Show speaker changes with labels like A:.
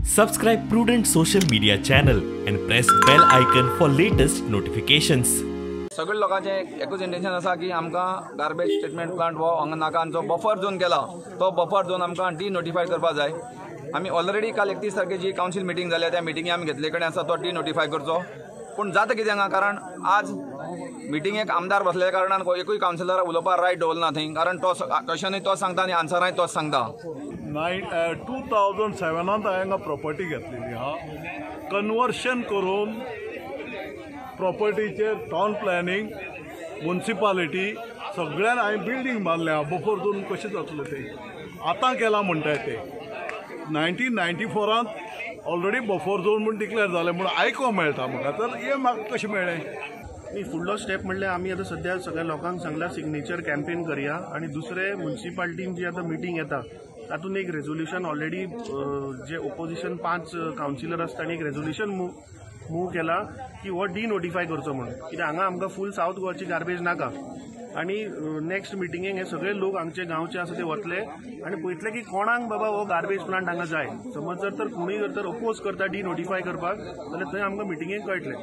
A: Subscribe Prudent social media channel and press bell icon for latest notifications.
B: सगळे लोकांचे एकूच intention आसा की आमकां गार्बेज ट्रिटमेंट प्लांट हो हांगा नाका. आनी जो बफर झोन केला तो बफर झोन आमकां डिनोटिफाय करपाक जाय. आमी ऑलरेडी काल 31 तारखेची कावन्सील मिटींग जाल्या, त्या मिटिंगे आमी घेतले कडेन आसा तो डिनोटिफाय करचो. पूण जाता कितें हांगा, कारण आज मिटिंगेक आमदार बसल्या कारणान एकूय कावन्सिलर उलोवपाक रायट दवरना थंय, कारण तो क्वेश्चनूय तोच सांगता आनी आन्सराय तोच सांगता.
C: 2007 हांवें हांगा प्रॉपर्टी घेतलेली आहा. कन्वर्शन करून प्रॉपर्टीचेर टावन प्लॅनिंग मुन्सिपालिटी सगळ्यान हांवें बिल्डींग बांदलें आहा. बफर झोन कशें जातलें तें आतां केलां म्हणटाय ते 1994 ऑलरेडी बफर झोन म्हूण डिक्लेअर जालें म्हूण आयको मेळटा म्हाका, तर हें म्हाका कशें मेळ्ळें?
D: फुडलो स्टेप म्हणल्यार आमी आतां सद्या सगळ्या लोकांक सांगला सिग्नेचर कॅम्पेन करया आनी दुसरे मुन्सिपालिटीन जी आतां मिटींग येता तातूंत एक रेजोल्युशन ऑलरेडी जे ओपोजिशन 5 कावन्सिलर आसा तांणी एक रेजोल्युशन मूव केला की हो डिनोटिफाय करचो म्हणून, कित्याक हांगा आमकां फूल सावथ गोवाची गार्बेज नाका. आनी नेक्स्ट मिटिंगेक हे सगळे लोक आमचे गांवचे आसा ते वतले आनी पळयतले की कोणाक बाबा हो गार्बेज प्लांट हांगा जाय. समज जर तर कोणूय जर तर अपोज करता डिनोटिफाय करपाक जाल्यार थंय आमकां मिटिंगेक कळटलें.